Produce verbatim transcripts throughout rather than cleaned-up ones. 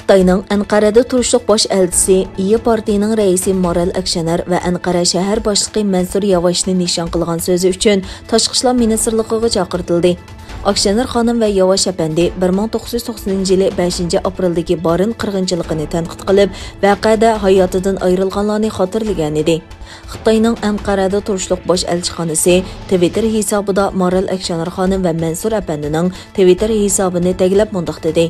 خىتاينىڭ ئەنقەرەدە تۇرۇشلۇق باش ئەلچىسى، ئىيى پارتىيىنىڭ رەئىسى مارال ئەكشەنەر ۋە ئەنقەرە شەھەر باشلىقى مەنسۇر ياۋاشنى نىشان قىلغان سۆزى ئۈچۈن تاشقى ئىشلار مىنىستىرلىقىغا چاقىرتىلدى. ئاكشەنەر خانىم ۋە ياۋاش ئەپەندى بىر مىڭ توققۇز يۈز توقسىنىنچى يىلى بەشىنچى ئاپرېلدىكى بارىن قىرغىنچىلىقىنى تەنقىد قىلىپ، ۋەقەدە ھاياتىدىن ئايرىلغانلارنى خاتىرىلىگەنىدى. خىتاينىڭ ئەنقەرەدە تۇرۇشلۇق باش ئەلچىخانىسى تىۋىتتېر ھېسابىدا مارال ئەكشەنەر خانىم ۋە مەنسۇر ئەپەندىنىڭ تىۋىتتېر ھېسابىنى تەگلەپ مۇنداق دېدى: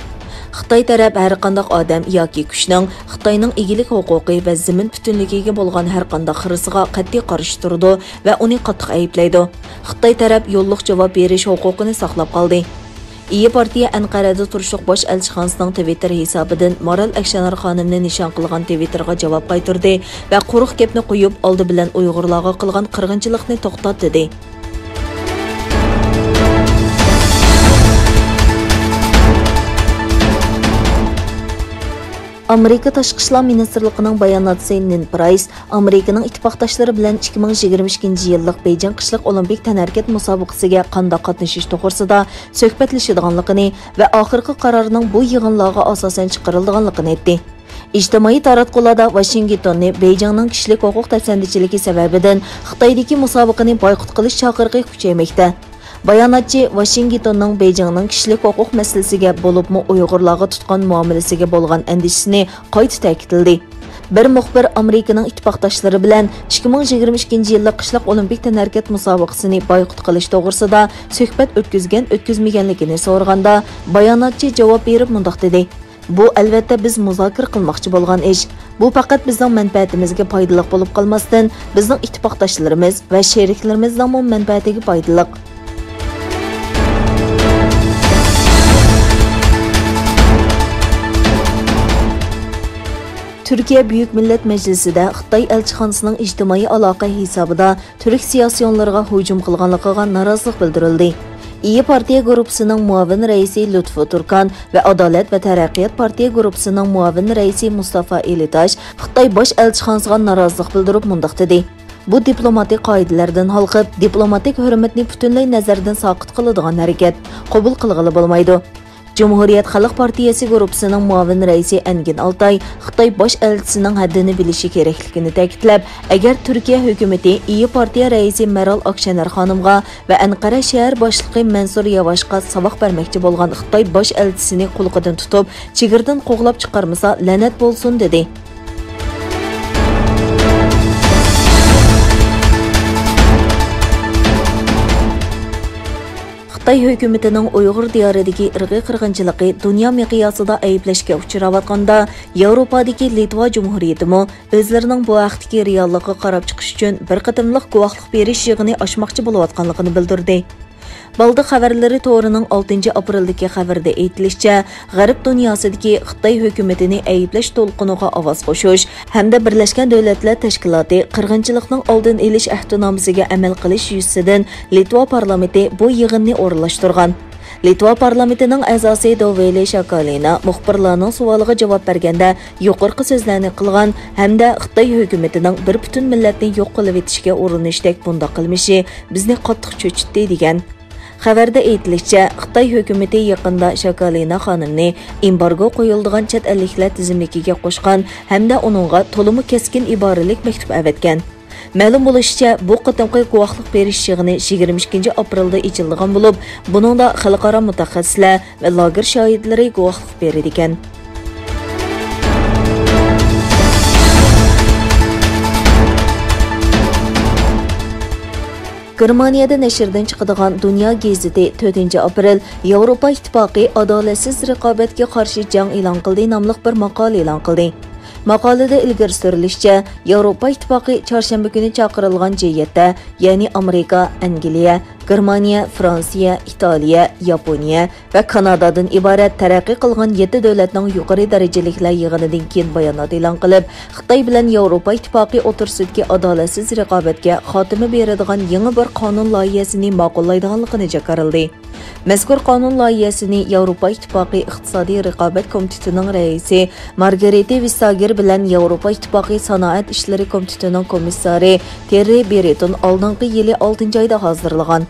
خىتاي تەرەپ ھەرقانداق ئادەم ياكى كۈچنىڭ خىتاينىڭ ئىگىلىك ھوقۇقى ۋە زېمىن پۈتۈنلۈكىگە بولغان ھەرقانداق خىرىسىغا قەتئىي قارشى تۇرىدۇ ۋە ئۇنى قاتتىق ئەيىبلەيدۇ. خىتاي تەرەپ يوللۇق جاۋاب بېرىش ھوقۇقىنى ساقلاپ قالدى. ئىيى پارتىيە ئەنقەرەدە تۇرۇشلۇق باش ئەلچىخانىسىنىڭ تىۋىتتېر ھېسابىدىن مارال ئەكشەنەر خانىمنى نىشان قىلغان تىۋىتتېرغا جاۋاب قايتۇردى ۋە قۇرۇق گەپنى قويۇپ، ئالدى بىلەن ئۇيغۇرلارغا قىلغان قىرغىنچىلىقنى توختات، دېدى. ئامېرىكا تاشقى ئىشلار مىنىستىرلىقىنىڭ باياناتچىسى نېد پرايس ئامېرىكىنىڭ ئىتتىپاقداشلىرى بىلەن ئىككى مىڭ يىگىرمە ئىككىنچى يىللىق بېيجىڭ قىشلىق ئولىمپىك تەنھەرىكەت مۇسابىقىسىگە قانداق قاتنىشىش توغرىسىدا سۆھبەتلىشىدىغانلىقىنى ۋە ئاخىرقى قارارنىڭ بۇ يىغىنلارغا ئاساسەن چىقىرىلىدىغانلىقىنى ئېيتتى. ئىجتىمائىي تاراتقۇلاردا ۋاشىنگتوننى بېيجىڭنىڭ كىشىلىك ھوقۇق دەپسەندىچىلىكى سەۋەبىدىن خىتايدىكى مۇسابىقىنى بايقۇت قىلىش چاقىرىقى كۈچەيمەكتە. باياناتچى ۋاشىنگتوننىڭ بېيجىڭنىڭ كىشىلىك ھوقۇق مەسىلىسىگە، بولۇپمۇ ئۇيغۇرلارغا تۇتقان مۇئامىلىسىگە بولغان ئەندىشىسىنى قايتا تەكىتلىدى. بىر مۇخبىر ئامېرىكىنىڭ ئىتتىپاقداشلىرى بىلەن ئىككى مىڭ يىگىرمە ئىككىنچى يىللىق قىشلىق ئولىمپىك تەنھەرىكەت مۇسابىقىسىنى بايقۇت قىلىش توغرىسىدا سۆھبەت ئۆتكۈزگەن-ئۆتكۈزمىگەنلىكىنى سورىغاندا، باياناتچى جاۋاب بېرىپ مۇنداق دېدى: بۇ، ئەلۋەتتە، بىز مۇزاكىرە قىلماقچى بولغان ئىش. بۇ پەقەت بىزنىڭ مەنپەئەتىمىزگە پايدىلىق بولۇپ قالماستىن، بىزنىڭ ئىتتىپاقداشلىرىمىز ۋە شېرىكلىرىمىزنىڭمۇ مەنپەئەتىگە پايدىلىق. تۈركىيە بۈيۈك مىللەت مەجلىسىدە خىتاي ئەلچىخانىسىنىڭ ئىجتىمائىي ئالاقە ھېسابىدا تۈرك سىياسىيونلىرىغا ھۇجۇم قىلغانلىقىغا نارازىلىق بىلدۈرۈلدى. ئىيى پارتىيە گۇرۇپپىسىنىڭ مۇئاۋىن رەئىسى لۇتفۇ تۇركان ۋە ئادالەت ۋە تەرەققىيات پارتىيە گۇرۇپپىسىنىڭ مۇئاۋىن رەئىسى مۇستافا ئېلىتاش خىتاي باش ئەلچىخانىسىغا نارازىلىق بىلدۈرۈپ مۇنداق دېدى: بۇ دىپلوماتىك قائىدىلەردىن ھالقىپ، دىپلوماتىك ھۆرمەتنى پۈتۈنلەي نەزەردىن ساقىت قىلىدىغان ھەرىكەت. قوبۇل قىلغىلى بولمايدۇ. جۇمھۇرىيەت خەلق پارتىيەسى گۇرۇپپىسىنىڭ مۇئاۋىن رەئىسى ئەنگىن ئالتاي خىتاي باش ئەلچىسىنىڭ ھەددىنى بىلىشى كېرەكلىكىنى تەكىتلەپ، ئەگەر تۈركىيە ھۆكۈمىتى ئىيى پارتىيە رەئىسى مەرال ئاكشەنەر خانىمغا ۋە ئەنقەرە شەھەر باشلىقى مەنسۇر ياۋاشقا ساۋاق بەرمەكچى بولغان خىتاي باش ئەلچىسىنى قۇلىقىدىن تۇتۇپ، چېگرىدىن قوغلاپ چىقارمىسا، لەنەت بولسۇن، دېدى. خىتاي ھۆكۈمىتىنىڭ ئۇيغۇر دىيارىدىكى ئىرقىي قىرغىنچىلىقى دۇنيا مىقياسىدا ئەيىبلەشكە ئۇچراۋاتقاندا، ياۋروپادىكى لىتۋا جۇمھۇرىيىتىمۇ ئۆزلىرىنىڭ بۇ ھەقتىكى رېئاللىققا قاراپ چىقىش ئۈچۈن بىر قېتىملىق گۇۋاھلىق بېرىش يىغىنى ئاچماقچى بولۇۋاتقانلىقىنى بىلدۈردى. بالدىق خەۋەرلىرى تورىنىڭ ئالتىنچى ئاپرېلدىكى خەۋىرىدە ئېيتىلىشىچە، غەرب دۇنياسىدىكى خىتاي ھۆكۈمىتىنى ئەيىبلەش دولقۇنىغا ئاۋاز قوشۇش ھەمدە بىرلەشكەن دۆلەتلەر تەشكىلاتى قىرغىنچىلىقنىڭ ئالدىنى ئېلىش ئەھدىنامىسىگە ئەمەل قىلىش يۈزىسىدىن لىتۋا پارلامېنتى بۇ يىغىننى ئورۇنلاشتۇرغان. لىتۋا پارلامېنتىنىڭ ئەزاسى دوۋېلى شاكالىنا مۇخبىرلارنىڭ سوئالىغا جاۋاب بەرگەندە يۇقىرىقى سۆزلەرنى قىلغان ھەمدە خىتاي ھۆكۈمىتىنىڭ بىر پۈتۈن مىللەتنى يوق قىلىۋېتىشكە ئۇرۇنۇشتەك بۇنداق قىلمىشى بىزنى قاتتىق چۆچۈتتى، دېگەن. خەۋەردە ئېيتىلىشىچە، خىتاي ھۆكۈمىتى يېقىندا شاكالىنا خانىمنى ئېمبارگو قويۇلىدىغان چەت ئەللىكلەر تىزىملىكىگە قوشقان ھەمدە ئۇنىڭغا تولىمۇ كەسكىن ئىبارىلىك مەكتۇپ ئەۋەتكەن. مەلۇم بولۇشىچە، بۇ قېتىمقى گۇۋاھلىق بېرىش يىغىنى يىگىرمە ئىككىنچى ئاپرېلدا ئېچىلىدىغان بولۇپ، بۇنىڭدا خەلقئارا مۇتەخەسسىسلەر ۋە لاگېر شاھىتلىرى گۇۋاھلىق بېرىدىكەن. گېرمانىيەدە نەشردىن چىقىدىغان دۇنيا گېزىتى تۆتىنچى ئاپرېل ياۋروپا ئىتتىپاقى ئادالەتسىز رىقابەتكە قارشى جەڭ ئېلان قىلدى ناملىق بىر ماقالە ئېلان قىلدى. ماقالىدە ئىلگىرى سۈرۈلۈشىچە، ياۋروپا ئىتتىپاقى چارشەنبە كۈنى چاقىرىلغان جەييەتتە، يەنى ئامېرىكا، ئەنگلىيە، گېرمانىيە، فرانسىيە، ئىتالىيە، ياپونىيە ۋە كانادادىن ئىبارەت تەرەققىي قىلغان يەتتە دۆلەتنىڭ يۇقىرى دەرىجىلىكلەر يىغىنىدىن كېيىن بايانات ئېلان قىلىپ، خىتاي بىلەن ياۋروپا ئىتتىپاقى ئوتتۇرىسىدىكى ئادالەتسىز رىقابەتكە خاتىمە بېرىدىغان يېڭى بىر قانۇن لايىھەسىنى ماقۇللايدىغانلىقىنى جاكارلىدى. مەزكۇر قانۇن لايىھەسىنى ياۋروپا ئىتتىپاقى ئىقتىسادىي رىقابەت كومىتېتىنىڭ رەئىسى مارگرىتې ۋېستاگېر بىلەن ياۋروپا ئىتتىپاقى سانائەت ئىشلىرى كومىتېتىنىڭ كومىسسارى تېررى بېرىتون ئالدىنقى يىلى ئالتىنچى ئايدا ھازىرلىغان.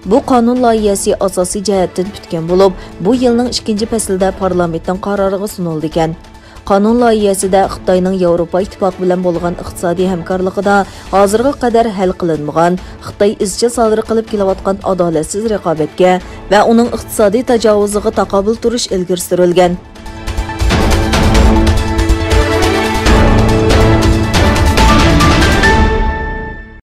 بۇ قانۇن لايىھەسى ئاساسىي جەھەتتىن پۈتكەن بولۇپ، بۇ يىلنىڭ ئىككىنچى پەسلىدە پارلامېنتنىڭ قارارىغا سۇنۇلىدىكەن. قانۇن لايىھەسىدە خىتاينىڭ ياۋروپا ئىتتىپاقى بىلەن بولغان ئىقتىسادىي ھەمكارلىقىدا ھازىرغا قەدەر ھەل قىلىنمىغان، خىتاي ئىزچىل سادىر قىلىپ كېلىۋاتقان ئادالەتسىز رىقابەتكە ۋە ئۇنىڭ ئىقتىسادىي تاجاۋۇزىغا تاقابىل تۇرۇش ئىلگىرى سۈرۈلگەن.